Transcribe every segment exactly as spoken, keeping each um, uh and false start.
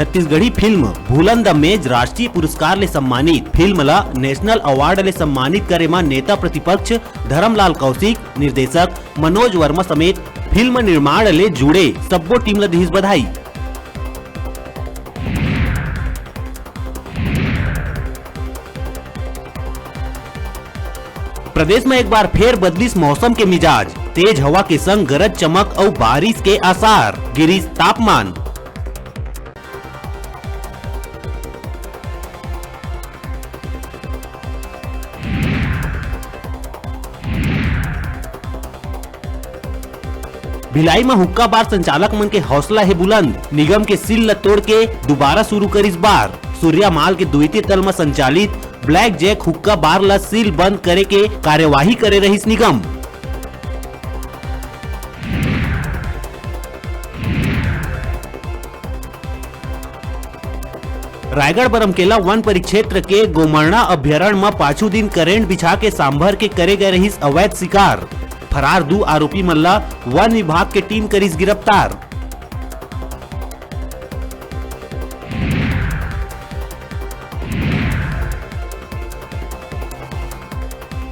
Chhattisgarhi film Bhulan the मेज राष्ट्रीय पुरस्कार ले सम्मानित। फिल्म ल नेशनल अवार्ड ले सम्मानित करे म नेता प्रतिपक्ष धरमलाल कौशिक, निर्देशक मनोज वर्मा समेत फिल्म निर्माण ले जुड़े सब्बो टीम ल दिहिस बधाई। प्रदेश में एक बार फेर बदलिस मौसम के मिजाज, तेज हवा के संग गरज चमक अउ बारिश के आसार, गिरिस तापमान। भिलाई म हुक्का बार संचालक मन के हौसला हे बुलंद, निगम के सील ल तोड़ के दुबारा शुरू करिस बार। सूर्या माल के द्वितीय तल म संचालित ब्लैक जैक हुक्का बार ल सील बंद करे के कार्यवाही करे रहिस निगम। रायगढ़ बरमकेला वन परिक्षेत्र के गोमरना अभ्यारण्य म पाछू दिन करेंट बिछा के सांभर के करे गए रहिस अवैध शिकार। फरार दू आरोपी मन ला वन विभाग के टीम करिस गिरफ्तार।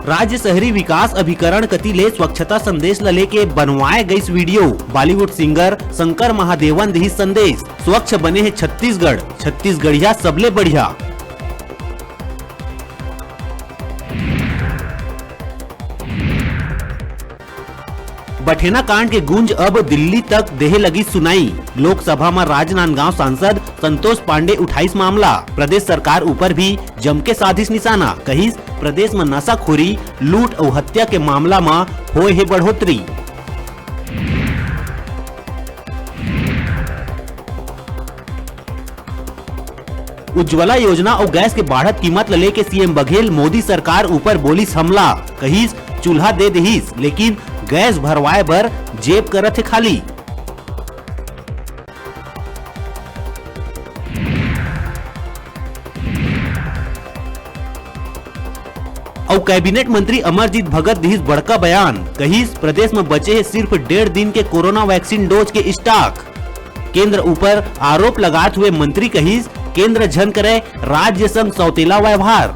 राज्य शहरी विकास अभिकरण कति ले स्वच्छता संदेश ल लेके बनवाए गइस video. Bollywood singer Shankar Mahadevan दिहिस संदेश, स्वच्छ बने हे छत्तीसगढ़, छत्तीसगढ़िया सबले बढ़िया। बठेना कांड के गूंज अब दिल्ली तक देहे लगिस सुनाई। लोकसभा म राजनांदगांव सांसद संतोष पांडे उठाइस मामला, प्रदेश सरकार ऊपर भी जमके साधिस निशाना, कहिस प्रदेश म नशाखोरी, लूट अउ हत्या के मामला म होए हे बढ़ोतरी। उज्ज्वला योजना अउ गैस के बाढ़त कीमत ल लेके सीएम बघेल मोदी सरकार ऊपर बोलिस हमला, कहिस चूल्हा दे देहिस लेकिन गैस भरवाए बर जेब करत हे खाली। अउ कैबिनेट मंत्री अमरजीत भगत दिहिस बड़का बयान, कहिस प्रदेश म बचे हे सिर्फ डेढ़ दिन के कोरोना वैक्सीन डोज के स्टॉक। केंद्र ऊपर आरोप लगात हुए मंत्री कहिस, केंद्र झन करे राज्य संग सौतेला व्यवहार।